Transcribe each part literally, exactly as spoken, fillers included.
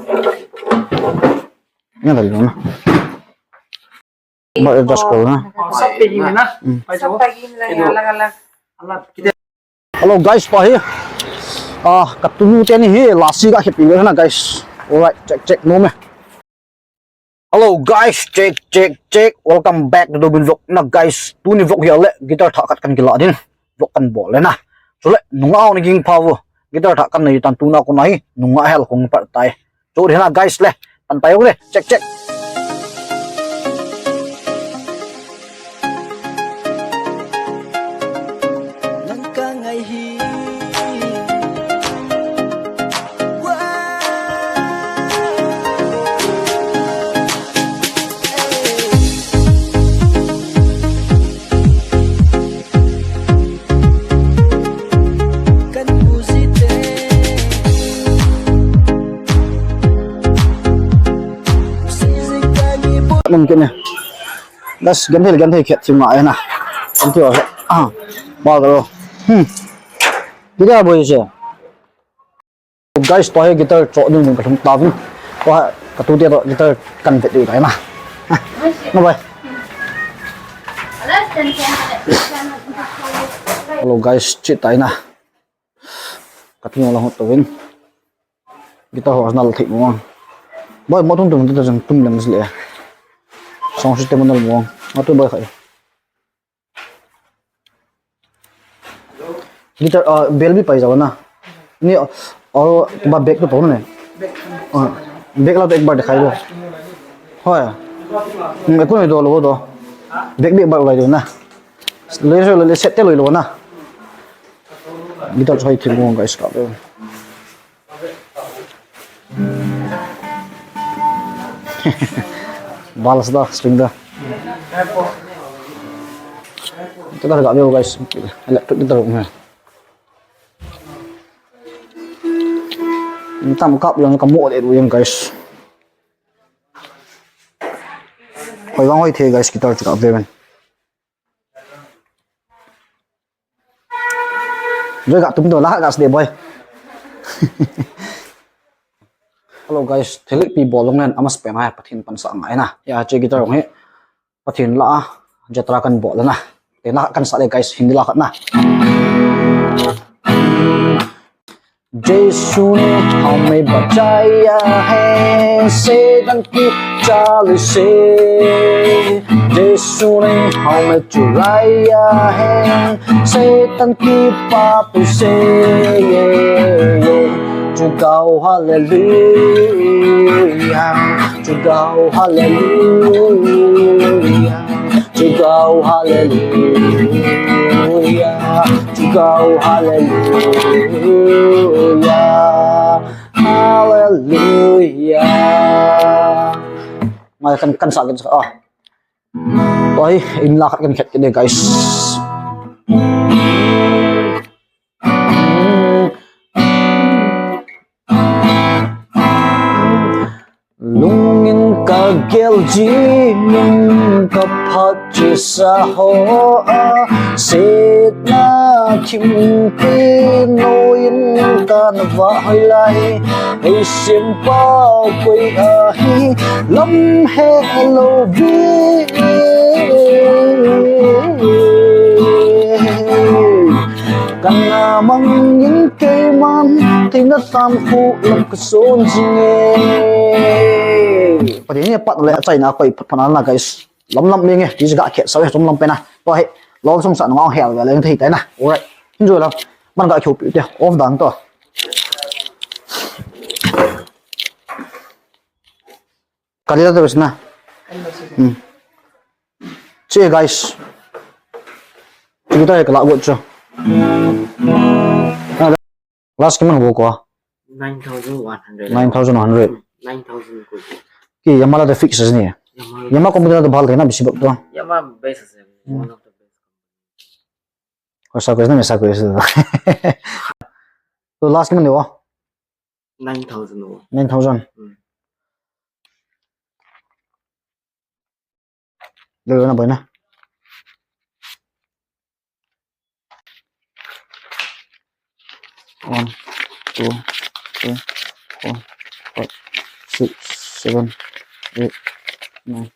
Nga dal na. Ba adjust ko na. Sab pagi mein na. Hmm. Sab pagi mein lage, alag alag. Hello guys, pa hi. Ah, katunu teni hi lasi ga khep pile na guys. Alright, check check no me. Hello guys, check check check. Welcome back to the vlog na guys. Tuni vlog hi le guitar tha khat kan kila din. Vlog kan bol le na. Chule nunga ni ging pha vo. Guitar tha kan nei tan tuna ko na hi. Nunga hel kong par tai. Chu ri na guys le. Pan tai le. Check check. Mungkin ya. Gas ganhil ganhil khet thim ngai na. Ganhil ah. Ba ga lo. Hmm. Guitar boi se. Guys, to hi guitar cho ding ding ka lhung ta vin. To hi ka tu te to guitar kan vet ding na. Na bai. Hello guys, chi tai na. Ka tu la hot to vin. Guitar ho nal thei mo. Bai mo tum tum tum tum tum lem le. Song si te mo nal mo. Mo tum bai khai. Guitar, ah, bell bi pai jao na. Ni, ah, ba back to pau na ne. Ah, back la to ek bar dikhai do. Hoi. Hmm, ekun do lo do. Back bi bar lai do na. Le so le set te lo lo na. Guitar choi thil mo guys ka. Balas da, string da. Kita ga view guys. Electric guitar ho. Tam kap yang kamu le yang guys. Hoi vang hoi the guys, guitar chu ka view. Joi ga tum to la ga sde boy. Hello guys, thilik pi bol long len amas pen hai Pathen pansa ngai na. Ya che guitar long hi Pathen la a jatra kan bol na. Te la kan sa le guys, Hindi la khat na. यीशु ने हमें बचाया है शैतान की चाल से। यीशु ने हमें छुड़ाया है शैतान की पाप से। ये, ये, झुकाओ हालेलुया, झुकाओ hallelujah. Chugao hallelujah, chugao hallelujah, hallelujah. Ngai kan, kan sa, kan sa, ah. Toi, in la khat kan khet kit e, guys. Lungin ka gel jingin ka phat chesa ho a, setna thimpi noiin ka na vah hoi lai. Ei simpaokoi ahi lam he lo vi. Kana mangin keiman theina tam khu lam ka son jing e. Pathen in aphat le achaina koi phat phat na guys. Lam lam leng e, ti ga khet sa e, chom lam pen a. To hi, lol song sa nang hel ve leng thei tai na. Alright. Enjoy lam. Man ga kyo pi te, off dang to. Kalila to na. Hmm. Che guys. Kita kala got cho. Last kiman bo ko? Nine thousand one hundred. Nine thousand one hundred. Hmm, nine thousand ko. Ki Yamaha la to fix ase ni. Yamaha. Yamaha company la to bhal thei na bisi bak to. Yamaha best ase. Hmm. One of the best. Ko sa ko na me sa ko ase. To last kiman ni bo? Nine thousand wo. Nine thousand. Hmm. Lolo na boy na. One, two, three, four, five, six, seven, eight, nine.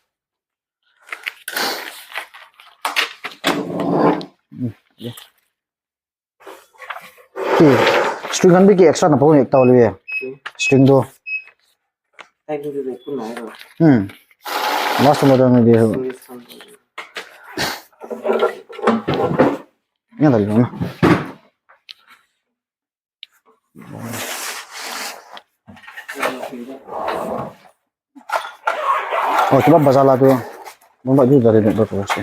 Hmm, yeah. Ki, string khan bhi ki extra na pon ek ta le. String do. Ai, do, do, do, kun na ro. Hmm. Last mo da na de ho. String is fun. Nya da lo na. Oh, coba bazar lah tu. Mama tu dari ni tu si.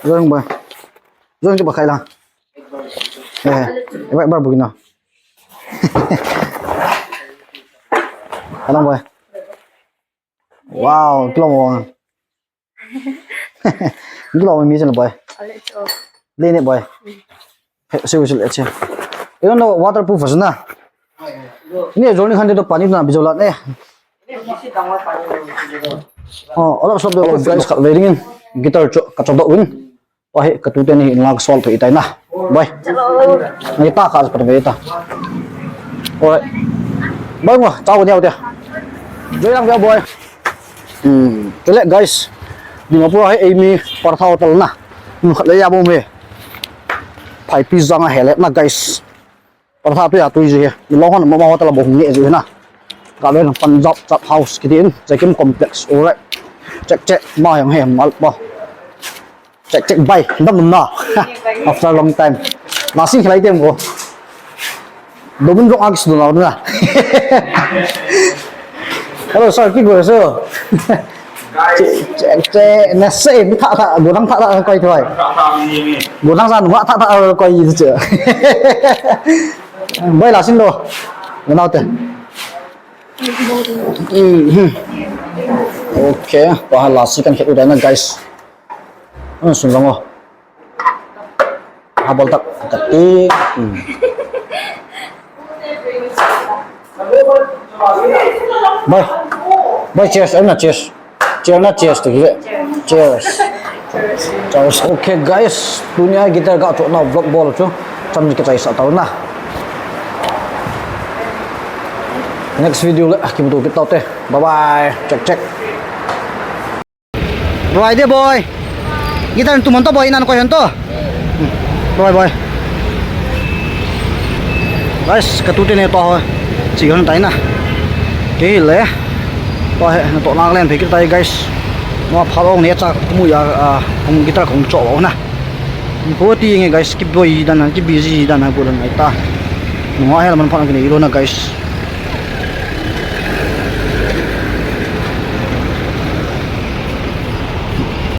Zong ba. Zong coba kai lah. Eh, eh, ba, ba, bugina. Alang ba. Wow, kilo mo. Kilo mo mi chen boy. Let's go. Le ne boy. He, se, se, le, se. Ino no waterproof ase na. Ni jol ni khan de to pani na bijol la ne. Oh, ola sob de guys, khat ve dingin guitar cho, ka cho do win. Wa he, ka tu te ni in lang sol to itai na. Boy. Hello. Ni ta ka pat ve ta. Alright. Boy mo, chao ni au te. Joy lang ve boy. Hmm, tele guys. Ni ma pura he ei mi par thao tal na. Nu khat le ya bom he. Phai pi jang a he le na guys. Par tha tu ya tu ji he. Ni long hon ma ma hotel bo hung nge ji na. Ka le Punjab Chap House kiti in. Jekim Complex. Alright. Check check. Ma yang he mal pa. Check check bai. Dam na. After a long time. Na sing khilai tem ko. Domin vlog a kisu na na. Hello sir, ki go sir. Check check check. Na se mi tha tha go thang tha tha koi thoi. Go thang san wa tha tha koi che. Bai la sin do. Nau te. Mhm. Okay, pa la si kan khet u da na guys. An sun lang o. Habol tak kati. Hmm. Bye. Bye, cheers. Em na cheers. Cheers na cheers to give it. Cheers. Cheers. Okay guys, tunia guitar ga chona vlog bol chu. Cham ni ka chai sa tau na. Next video le kimuto kit tau te. Bye bye. Check check. Roi de boy. Guitar tu mon to boy, nan koi hon to. Roi boy. Guys, ka tu te ne to ho. Chi hon tai na. Ke le. To he, na to nak len phe kit tai guys. Mo pha long ne cha mu ya, ah, kong guitar kong cho na. Ko ti nge guys, ki boy dan, ki busy dan ko lan ai ta. Mo hel man pha na ki ne lo na guys.